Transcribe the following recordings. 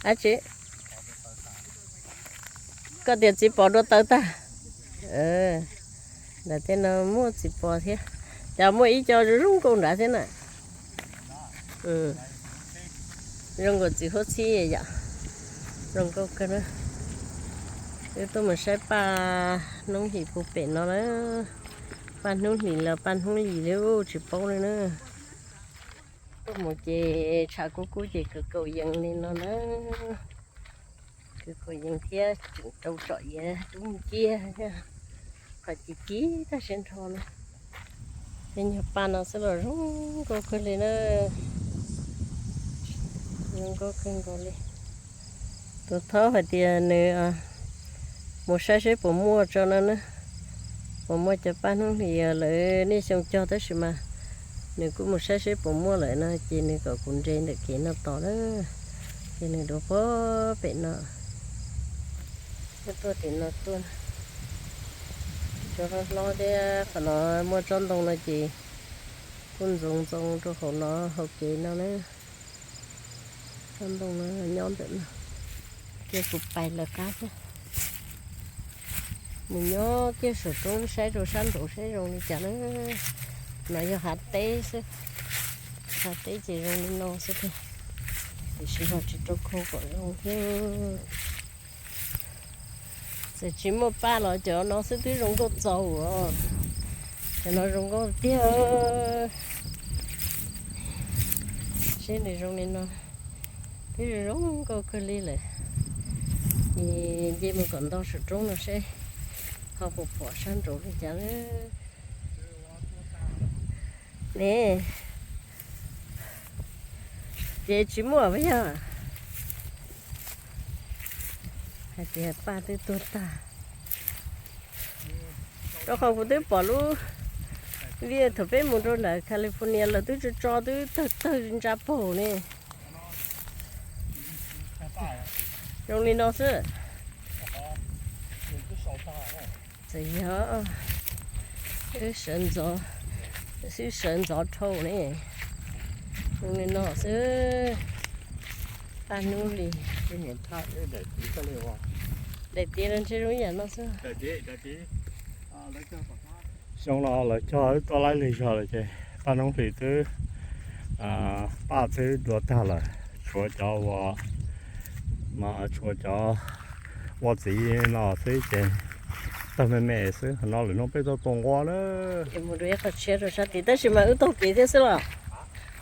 Ab tsi, koj tias txiv pos dua taw tag. Ntawm tej no muaj txiv pos thiab. Cas muaj ib co zoo zoo nkauj nrad thiab na. Zoo nkaus txiv huab txhib yom. Zoo nkauj kawg na. Wb tuaj mus saib paj hnub hlis puag pem no na. Paj hnub hlis los paj hnub hlis li tsis paub li na. Tuaj mus ces tshav kub kub ces kwv kaum yees li no na. Kwv kaum yees thiab tseem rau tsom iav dub nciab, qhov ci ci tag siab nrho na. Tej nyuag paj no xwb los zoo nkauj kawg li na. Zoo nkauj kawg nkaus li. Tus thaub hais tias nws mus saib seb puas muaj tso no na. Puas muaj cov paj hnub hlis lawv niaj xyoo cog tab sis mas nws kuj mus saib seb puas muaj lawm no ces nws kom kuv nres ntawm kev no tos na. Ces nws dua puag pem no. Tuaj tim no tuaj. Tsob hlob hlob thiab qhov no muaj tsob ntoo no ces kuj ntxoov ntxoo rau hauv no hauv kev no na. Tsob ntoo no nyob ntawm no. Ces kuv pais lawv qab thiab. Mus nyob kiag saum roob saib rau sab nraud saib zoo li cas na. No yog hav teb xwb. Hav teb ces zoo li no xwb tiag. Tiam sis ho tsis rau khau kom zoo thiab. Txawm tsis muaj paj los cov no xwb twb zoo nkauj txaus os. Cov no zoo nkauj tiag. Seb nws zoo li no twb zoo nkauj kawg li lawm. Ces nce mus kom ntau saum roob no seb ho puas pom sab nraud li cas ne. Ces tsis muaj pab yog hais tias paj twb tuag tag. Rau qhov kuv twb pom lub video thaum peb mus rau ntawm California lawv twb tso tso twb tawg tawg ntsa paug ne. Zoo li no xwb. Txawm yog wb sawv ntxov, wb sawv ntxov dhau ne. Zoo li no xwb. Paj hnub hlis. Daim tiav los ntshe zoo yam no xwb. Xyoo no lawv cog wb tuaj laib lig zog lawm ces paj hnub hlis twb, paj twb dua tag lawm, tshuav cov ua, mas tshuav cov ua txiv no xwb ces tawg me me xwb. No lwm hnub peb tuaj tua nqua na. Mus rau ib qho tshiab rau sab tid tab sis mas wb taug kev thiab xwb los?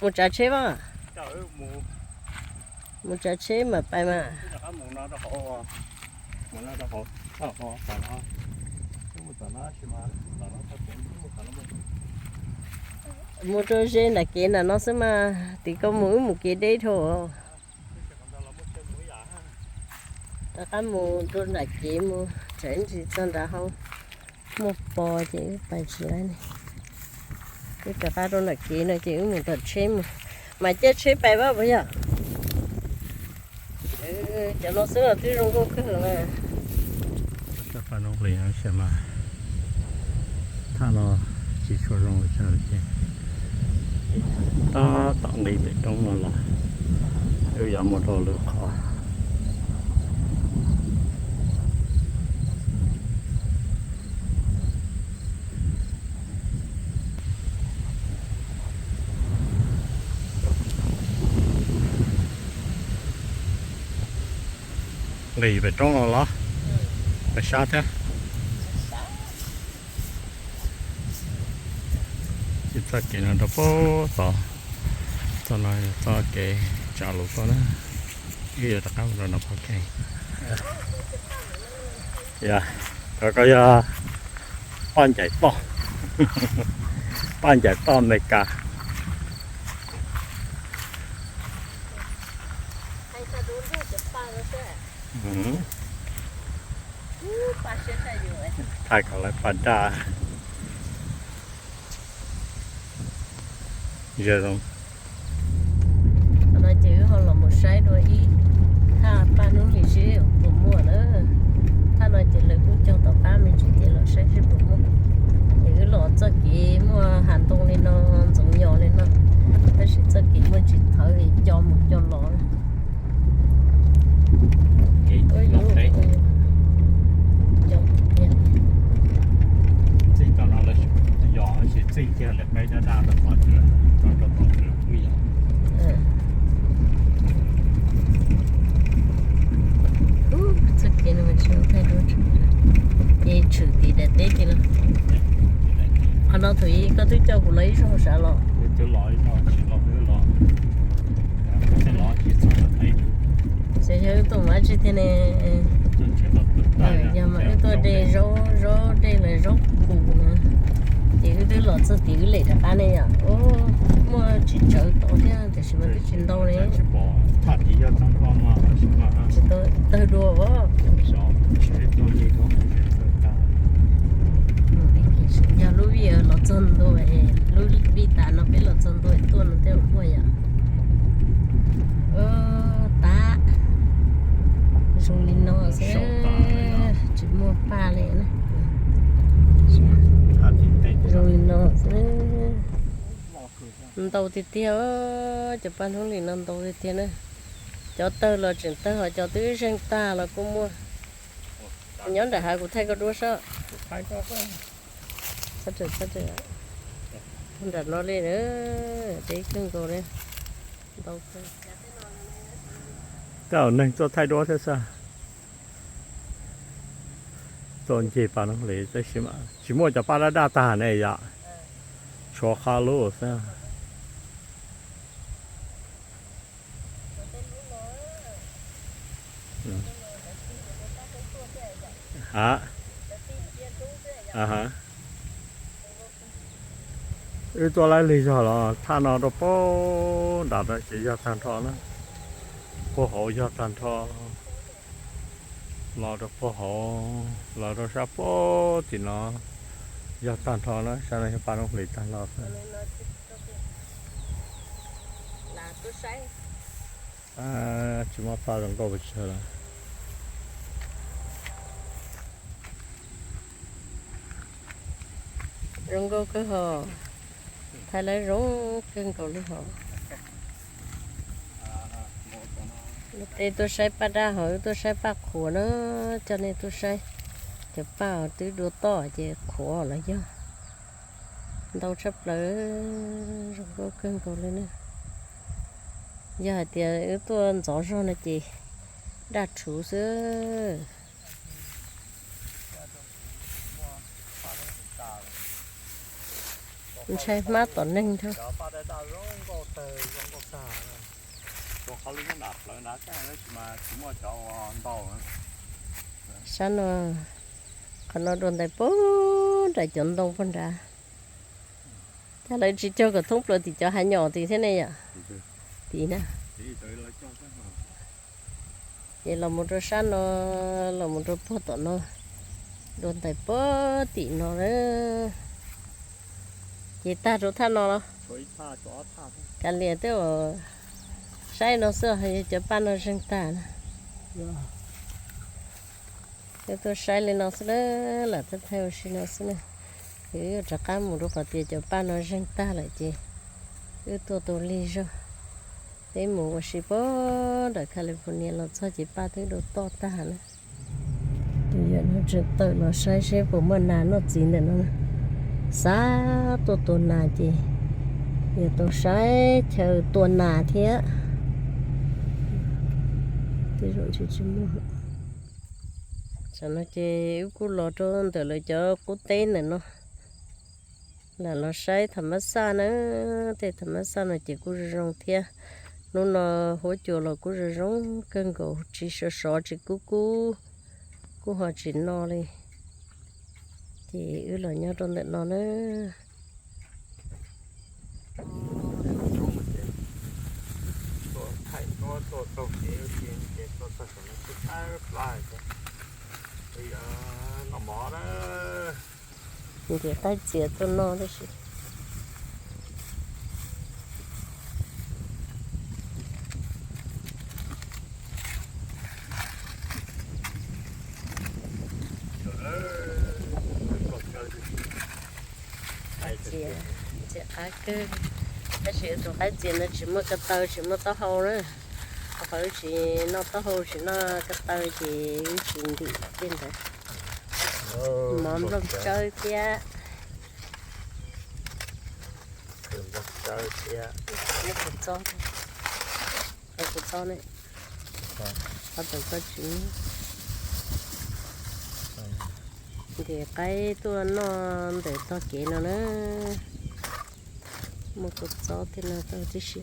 Mus tsav tsheb mas. Mus tsav tsheb mas pais mas. Mus rau ze nram kev nram no xwb mas, tim koj mus wb mus kev deb dhau. Rov qab mus rau nram kev mus, tsam ntsis txog nrad hauv muaj pos ces wb pais tsis laib ne. Wb rov qab rau nram kev no ces wb mus tom tsheb mus, mas caij tsheb pais pab puas yog? Cov no xwb los twb zoo nkauj kawg na. Paj hnub hlis no mas thaj no tsis tshua zoo li cas li ces tab tom nqis pem roob no los wb yuav mus rau lwm qhov. Nqis pem roob no los? Pem sab thiab. Ces txoj kev no rau puag tod, txoj no yog txoj kev tsav lus tuaj na. Wb yuav rov qab mus rau nram Pov Keeg. Yog, rau koj yog poj ncaim toj, poj ncaim toj Amelikas. Thaij kom lawv pas daj. Zoo. Qhov no ces wb ho los mus saib dua ib thaj paj hnub hlis seb puas muaj na. Thaj no ces lawv kuj cog tom qab me ntsis ces los saib seb puas muaj. Ces wb los txoj kev muaj hav ntoo li no, ntxoov yos li no, tab sis txoj kev muaj ntsis thawv co mus co los. No thaum ub koj twb coj kuv los ib zaug sav los. Xyov yog wb tuaj mus dab tsi thiab ne. Yog mas wb tuaj de zaub, zaub de lawm zaub qus na. Ces wb twb los txog tid wb lem rov qab ne yom. Muaj tsis tsawg tod thiab tiam sis mas twb tsis ntau ne. Tsis tau tawg dua os. Yog lub vij los txog ntua, lub vij tas no peb los txog ntua tuaj no tej zaum muaj yom. Tab zoo li no xwb, tsis muaj paj li na. Zoo li no xwb. Ntau tiag tiag, cov paj hnub hlis no ntau tiag tiag na. Cov tawg los tseem tawg, ho cov twb zeeg tag los kuj muaj. Nyob nram hav kuv thaij koj duab soj. Nram no li, deb kawg nkaus li. Ntau kawg. Tej zaum neeg tuaj thaij duab thiab xwb. Tuaj ncig paj no li tab sis mas tsis muaj cov paj daj daj tag ne yom. Tshuav qhov lub xwb. Wb tuaj laib lig zog los thaj no rau puag nram no ces yog tag nrho na. Puag hauv yog tag nrho. Los rau puag hauv, los rau sab puag tim no yog tag nrho na, sab no yog paj noob hlis tag nrho xwb. Tsis muaj paj zoo nkauj pes tsawg lawm. Zoo nkauj kawg hos, thaij lawv zoo kawg nkaus li hos. Tej tuaj saib paj daj hos wb tuaj saib paj qhuav na, coj nej tuaj saib cov paj twb dua toj ces qhuav los yog ntau tshaj plaws, zoo nkauj kawg nkaus li na. Yog hais tias wb tuaj ntxov zog no ces daj rhuv xwb. Ntshai hmab tom neeg thiab. Sab no, qhov no dua ntais puag nram cov ntoo puag nrad. Cas lawv tsis cog kom thoob plaws tim cov hav nyom tid thiab ne yom? Tim na. Ces los mus rau sab no, los mus rau puag tom no, dua ntais puag tim no na. Ces tag rau thaj no los? Kav liam twb saib no xwb, yog cov paj no zeeg tag na. Wb tuaj saib li no xwb na, lam thaij thaij ua si no xwb na. Wb yuav rov qab mus rau qhov tias cov paj no zeeg tag lawm ces wb tuaj tau lig zog. Peb mus ua si puag nram California los txog ces paj twb dua toj tag na. Tus yawm no tseem tawm los saib seb puas muaj nas noj txiv ntawm no. Xav tuaj tua nas ces yuav tau saib chaw tua nas thiab. Tej zaum tsis muaj. Tam no ces wb kuj los rau ntawm lawv cov qub teb ntawm no. Lam los saib tham mab xaj na, tej tham mab xaj no ces kuj zoo zoo thiab. Hnub no huab cua los kuj zoo zoo kawg nkaus, tsis sov sov tsis kub kub, kuj ho tsis no li. Ces wb los nyob rau ntawm no na. Ntim qaib txias tuaj no tab sis. Qaib txias, txias qab kawg. Tab sis tus qaib txias no tsis muaj ko taw tsis muaj taub hau na. Qhov wb tsis noj taub hau tsis noj ko taw ces wb tsis ntim tej ntawd. Mov nplooj tsawb thiab. Kuv txob ne, qhov tau koj tsis muaj. Ntim qaib tuaj noj ntawm tog kev no na. Muaj kua txob tej no tuaj tib si.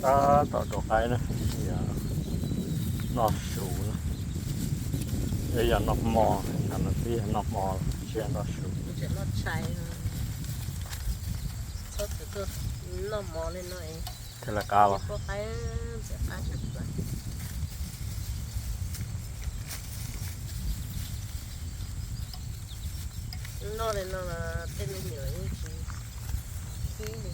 Tab tom rau qaib na, yog noj su na, yog noj hmo, no twb yog noj hmo, tsis yog noj su. Thiaj li qab los. Noj li no tej me nyuam yeej tsis khib li.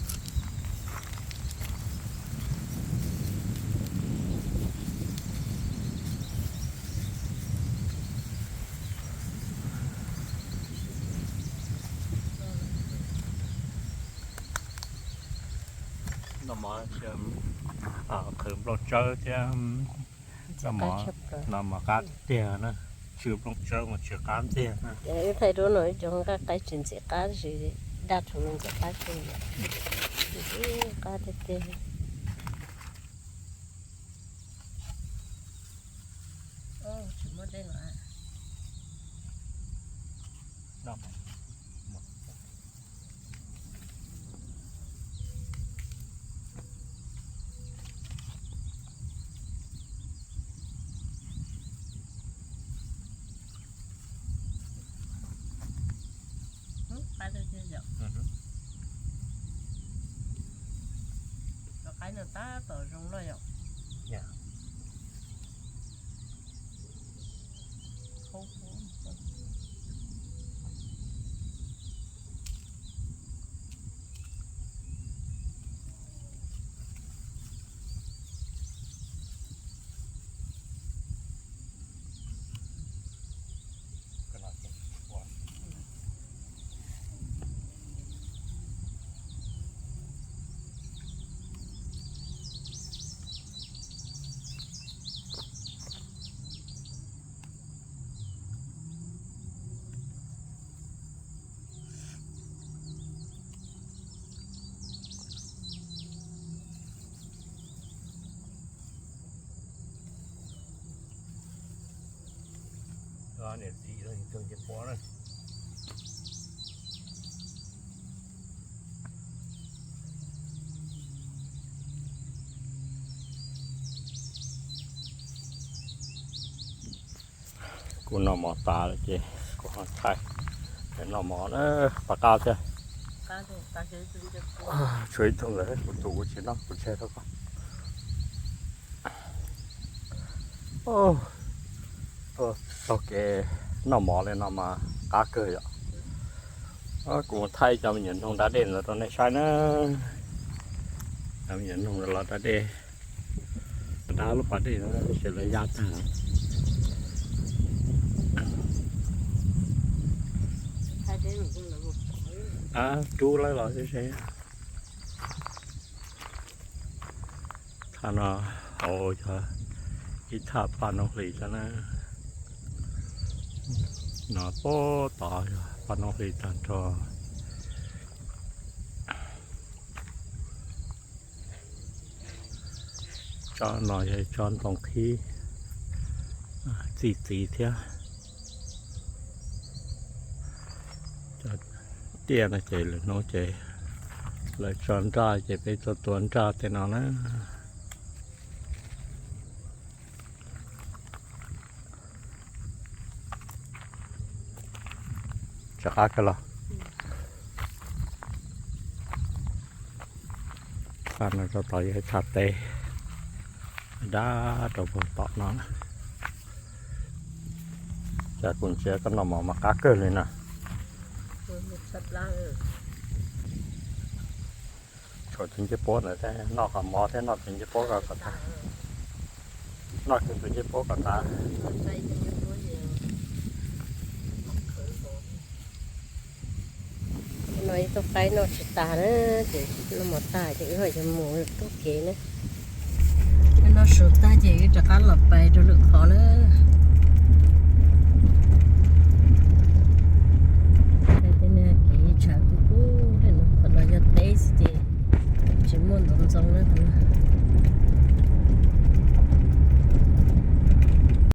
Noj mov, qhwv nplooj tsawb thiab. Noj mov qab tiag na, tsw nplooj tsawb mas tsw qab tiag na. Wb thaij duab no ib co nqaij qaib tsis ntxim qab tab sis daj rhuv no ntxim qab kawg, qab tiag tiag. Cov qaib no tab tom zoo loj yom. Niam txiv tseem pom na. Kuv noj mov tas lawm ces kuv ho thaij noj mov na, pab qab thiab. Tshuav ib tug ntawd kuv tus kuv tsis noj kuv tseg rau koj. Tuaj taug kev noj mov li no mas qab kawg yom. Kuv mus thaij cov me nyuam noog da dej ntawd rau nej saib na. Cov me nyuam noog los da dej, dab lub pas dej no ces lawv ya tag. Rub lawv los seb seb. Thaj no hauv yog ib thaj paj noob hlis xwb na. No puag tod yog paj noob hlis tag nrho. Tsob no yog tsob ntoo qhib, txi txiv thiab. Cov tiaj no ces lwm hnub ces lawv tso nraj ces peb tuaj tua nraj tej no na. Tsov qab kawg los. Tshaj no rau tom yog ib tshaj teb dab rau puag tom no. Cas kuv ntsia koj noj mov mas qab kawg li na. Tshuav tus ncej puab ntawd thiab, noj qhov mov thiab noj tus ncej puab ko kom tas. Noj kiag tus ncej puab kom tas. No ib tug qaib noj tsis tas na, ces noj mov tag ces wb ho yuav mus taug kev na. Wb noj su tag ces wb rov qab los pais rau lwm qhov na. Kev tshav kub kub, qhov no yog teb xwb ces tsis muaj ntau ntxoov na.